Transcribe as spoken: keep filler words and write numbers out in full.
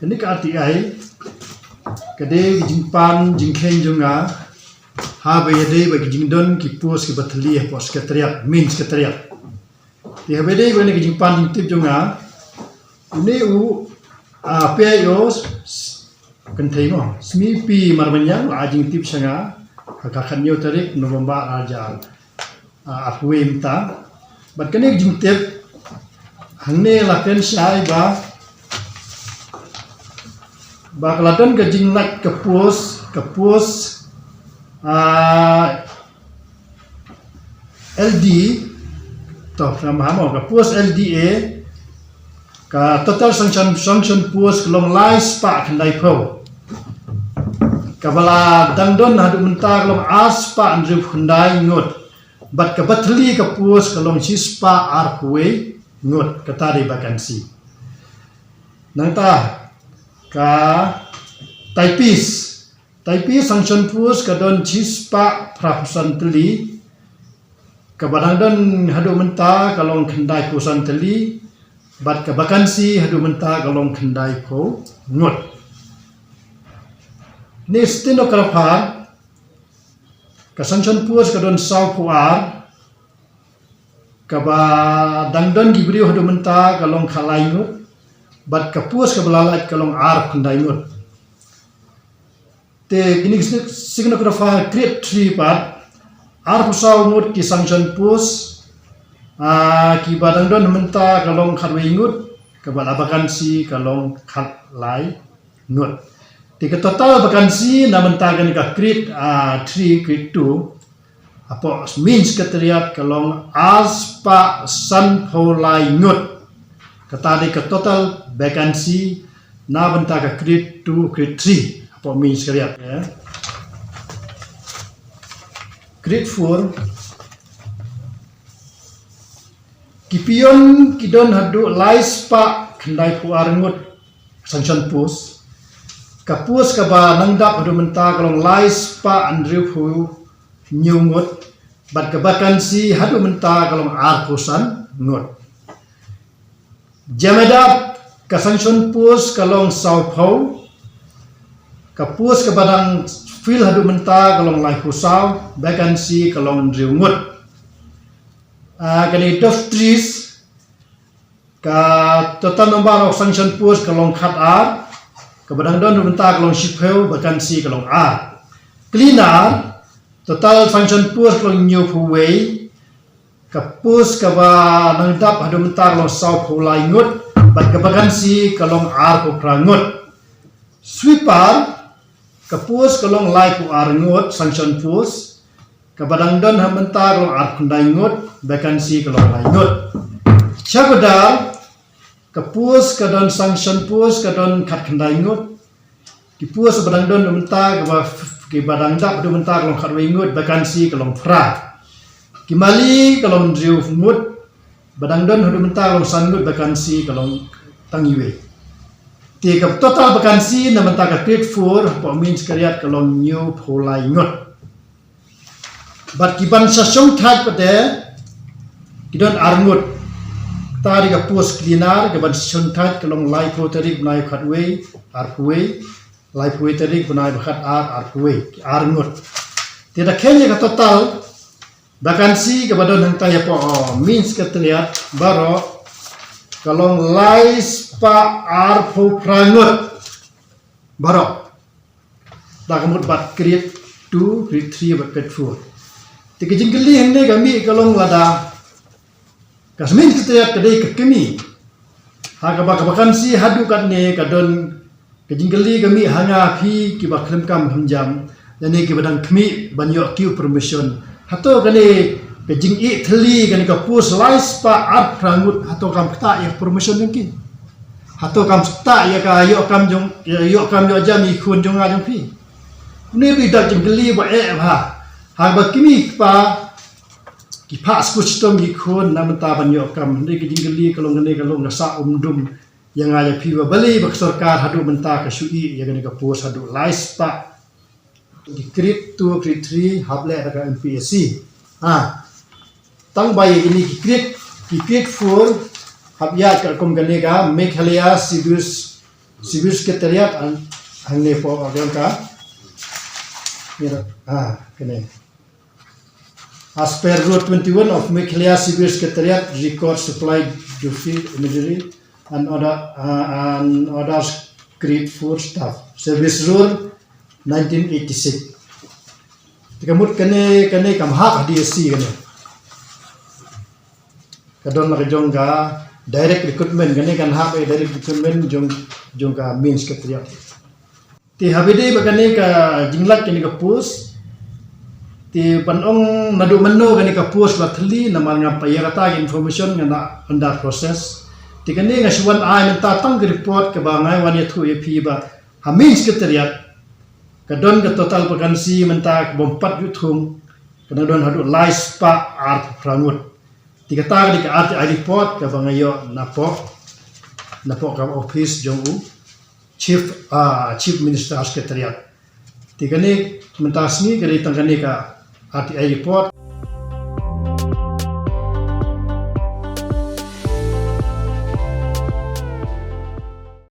Kane ka R T I ka dei ka jingpan jingkheiñ jong nga haba ïadei bad ka jingdon ki post kiba thylli hapoh Secretariat, Main Secretariat. Te haba ïadei bad kane ka jingpan jingtip jong nga, une u, ah, P I O, s-, kynthei mo, Smi P Marmaniang, la ai jingtip sha nga ha ka khathynñiew tarik November ar hajar, ah, arphew mynta. Bad kane ka jingtip hangne la kren shai ba, ba ka la don ka jinglait ka post, ka post, ah, L D, to, phrang bha mo, ka post L D A, ka total sanction, sanction post ka long lai spah khyndai phew. Kaba la dang don haduh mynta ka long ar spah hynriew khyndai ngut. Bad kaba thylli ka post ka long shi spah arphew wei ngut, kata dei vacancy. Nangta ka typist, typist sanction post ka don shi spah phra phew san tylli. Kaba dang don haduh mynta ka long khyndai phew san tylli. Bad ka vacancy haduh mynta ka long khyndai phew ngut. Ne stenographer, ka sanction post ka don saw phew ar. Kaba dang don ki briew haduh mynta ka long khatlai ngut. Bad ka post kaba la lait ka long arphew khyndai ngut. Te kine ki stenographer grade three pat, arphew saw ngut ki sanction post, ah, kiba dang don mynta ka long khatwei ngut, kaba la vacancy ka long khatlai ngut. Te ka total vacancy na mynta kane ka grade, ah, three, grade two, hapoh Main Secretariat ka long ar spah san phew lai ngut. Kata dei ka total vacancy na bynta ka grade two, grade three hapoh Main Secretariat, eh. Grade four, ki peon ki don haduh lai spah khyndai phew ar ngut sanction post. Ka post kaba nang dap haduh mynta ka long lai spah hynriew phew hynñiew ngut. Bad ka vacancy haduh mynta ka long arphew san ngut. Jemedap, ka sanction post ka long saw phew. Ka post kaba dang fill haduh mynta ka long laiphew saw, vacancy ka long hynriew ngut. Ah, kane Doftres, ka total number of sanction post ka long khat ar, kaba dang don mynta ka long shiphew, vacancy ka long ar. Cleaner, total sanction post ka long hynñiewphew wei, ka post kaba nang dap haduh mynta ka long sawphew lai ngut, bad ka vacancy ka long arphew phra ngut. Sweeper, ka post ka long laiphew ar ngut, sanction post, kaba dang don ha mynta ka long arphew khyndai ngut, vacancy ka long lai ngut. Chowkidar, ka post ka don sanction post ka don khat khyndai ngut. Ki post ba dang don mynta kaba, kiba dang dap haduh mynta ka long khatwei ngut, vacancy ka long phra. Ki mali ka long hynriew ngut, ba dang don haduh mynta ka long san ngut, vacancy ka long tang iwei. Te ka total vacancy na mynta ka grade four hapoh Main Secretariat ka long hynñiewphew lai ngut. Bad ki ban sa shongthait pat de ki don ar ngut. Kata dei ka post cleaner, ka ban sa shongthait ka long laiphew tarik bnai khatwei, arphew wei, laiphew wei tarik bnai ba khatar, arphew wei, ki ar ngut. Te da kheiñ ïa ka total vacancy kaba don hangta hapoh Main Secretariat baroh ka long lai spah arphew phra ngut. Baroh da ka mut bad grade two, grade three bad grade four. Te ka jingkylli hangne ka mih ka long lada ka Main Secretariat ka dei ka kmie, ha kaba ka vacancy haduh katne ka don, ka jingkylli ka mih ha nga phi kiba khlem kam khlem jam, lane kiba dang khmih ban ïoh kiew promotion. Hato kane ka jingïoh thylli kane ka post lai spah arphew phra ngut, hato kam ktah ïa ka promotion jong ki? Hato kam ktah ïa ka ïoh kam jong, ïa ïoh kam ïoh jam ïa ki khun jong nga jong phi? Une ruh i dak jingkylli ba eh bha. Haba ki kmie ki kpa ki phah skul shitom ïa ki khun na bynta ban ïoh kam. Hynrei ka jingkylli ka long kane, ka long ka sah umdum ïa nga ïa phi ba balei ba ka sorkar haduh mynta ka shu ïeh ïa kane ka post haduh lai spah. Ki grade two, grade three hap leh da ka M P S C. Ha. Tang ba ïa kine ki grade, ki grade four hap ïaid katkum kane ka Meghalaya Scheduled Civil Secretariat, hangne hapoh ka, ah, kane. As per Rule twenty-one of Meghalaya Civil Secretariat Record Supply Duty Immediately and Order, uh, and Orders Create for Staff Service Rule nineteen eighty-six. Te ka mut kane, kane kam hap ha D S C kane. Ka don la ka jong ka direct recruitment, kane kan hap ïa direct recruitment jong, jong ka main secretariat. Te haba ïadei bad kane ka jinglait kane ka post, te ban ong naduh mynno kane ka post la thylli, namar ngam pat ïoh ïa kata ka information, nga na under process. Te kane nga shu wan ai mynta tang ka report kaba nga wan ïathuh ïa phi ba ha main secretariat ka don ka total vacancy mynta ka bym pat ju thung, ka dang don haduh lai spah arphew phra ngut. Te kata ka dei ka R T I report kaba nga ïoh napoh, napoh ka office jong u Chief, ah, Chief Minister Secretariat. Te kane mynta sngi ka dei tang kane ka R T I report.